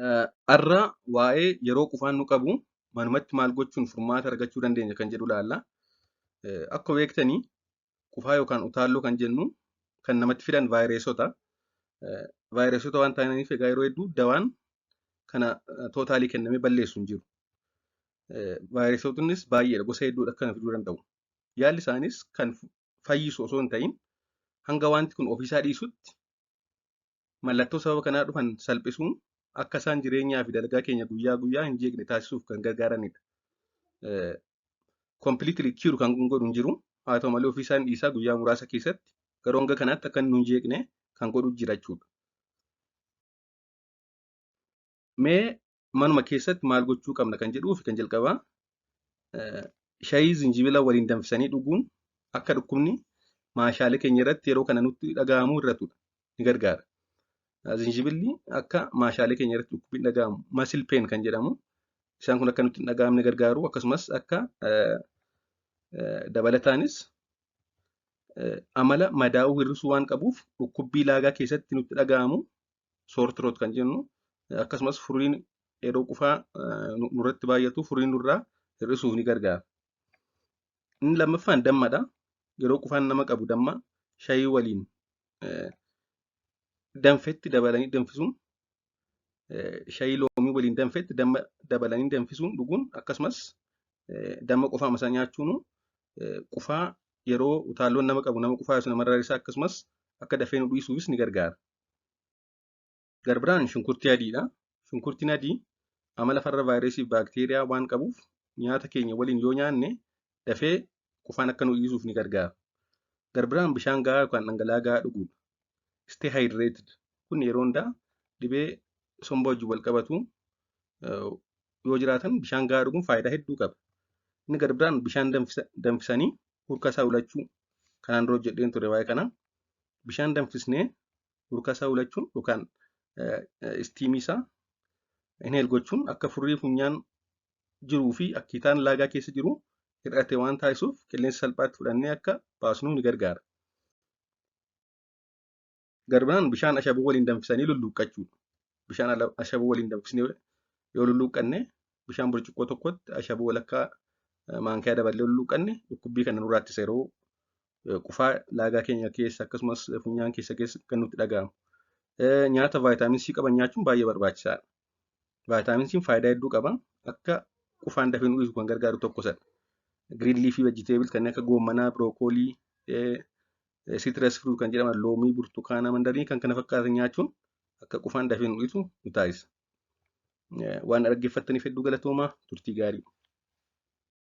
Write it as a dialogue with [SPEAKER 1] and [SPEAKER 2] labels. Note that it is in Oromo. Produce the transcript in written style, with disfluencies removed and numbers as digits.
[SPEAKER 1] Har'a waa'ee yeroo qufaan nu qabu manumatti maal gochuun furmaata argachuu dandeenya kan jedhu ilaalla. Akkuma beektanii qufaa yookaan utaalloo kan jennu kan namatti fidan vaayireesota. Vaayireesota waan ta'aniif egaa yeroo hedduu dawaan kana tootaalii kennamee balleessu hin jiru. Vaayireesotonnis baay'eedha, gosa hedduudha kan fiduu danda'u. Yaalli isaanis kan fayyisu osoo hin ta'in hanga wanti kun ofiisaa dhiisutti mallattoo sababa kanaa dhufan salphisuun akka isaan jireenyaa fi dalagaa keenya guyyaa guyyaa hin jeeqne taasisuuf kan gargaaranidha. Completely cure kan godhu hin jiru. Haa ta'u malee ofiisaan dhiisaa guyyaa muraasa keessatti garuu hanga kanaatti akka inni nu hin jeeqne kan godhu jira jechuudha. Mee manuma keessatti maal gochuu qabna kan jedhuu fi kan jalqabaa shayii zinjibila waliin danfisanii dhuguun akka dhukkubni maashaalee keenya irratti yeroo kana nutti dhaga'amu irratudha. Ni gargaara. Zinjibilli akka maashaalee keenya irratti dhukkubni dhaga'amu muscle pain kan jedhamu isaan kun akka nutti hin dhaga'amne gargaaru, akkasumas akka dabalataanis amala madaa'uu hir'isuu waan qabuuf dhukkubbii laagaa keessatti nutti dhaga'amu sore throat kan jennu, akkasumas furiin yeroo qufaa nurratti baay'atu furiin nurraa hir'isuuf ni gargaara. Inni lammaffaan dammadha. Yeroo qufaan nama qabu damma shayii waliin danfetti dabalanii danfisuun, shayii loomii waliin danfetti damma dabalanii danfisuun dhuguun, akkasumas damma qofaa isaa nyaachuun qufaa yeroo utaalloon nama qabu nama qufaa namarraa hir'isa, akkasumas akka dafee nu dhiisuufis ni gargaara. Garbiraan shunkurtii adiidha. Shunkurtiin adii amala farra vaayirasii fi baakteeriyaa waan qabuuf nyaata keenya waliin yoo nyaanne dafee qufaan akka nu dhiisuuf ni gargaara. Garbiraan bishaan gahaa yookaan dhangala'aa gahaa dhuguudha. Stay hydrated. Kun yeroo hundaa dhibee somba wajjin wal qabatu yoo jiraatan bishaan gahaa dhuguun faayidaa hedduu qaba. Inni garbiraan bishaan danfisanii hurka isaa ulachuu, kanaan dura hojjedheen ture waa'ee kana. Bishaan danfisnee hurka isaa ulachuun yookaan istiimii isaa inhale gochuun akka furrii funyaan jiruu fi akkiitaan laagaa keessa jiru hir'ate waan taasisuuf qilleensa salphaatti fudhannee akka baasnu ni gargaara. Garbiraan bishaan ashaboo waliin danfisanii lulluuqqachuudha. Bishaan ashaboo waliin danfisnee yoo lulluuqqanne, bishaan burcuqqoo tokkotti ashaboo walakkaa maankiyaa daballee lulluuqqanne, dhukkubbii kana nurraa ittisa yeroo qufaa laagaa keenya keessa akkasumas funyaan keessa keessa kan nutti dhaga'amu. Nyaata vaayitaamin C qaban nyaachuun baay'ee barbaachisaadha. Vaayitaamin C'n faayidaa hedduu qaba. Akka qufaan dafee nu dhiisu kan gargaaru tokko isadha. Green leafy vegetables kanneen akka goommanaa, birookoolii, citrus fruit kan jedhaman loomii, burtukaana, mandarii kan kana fakkaatan nyaachuun akka qufaan dafee nu dhiisu nu taasisa. Waan dhaggeeffattaniif hedduu galatoomaa, turtii gaarii.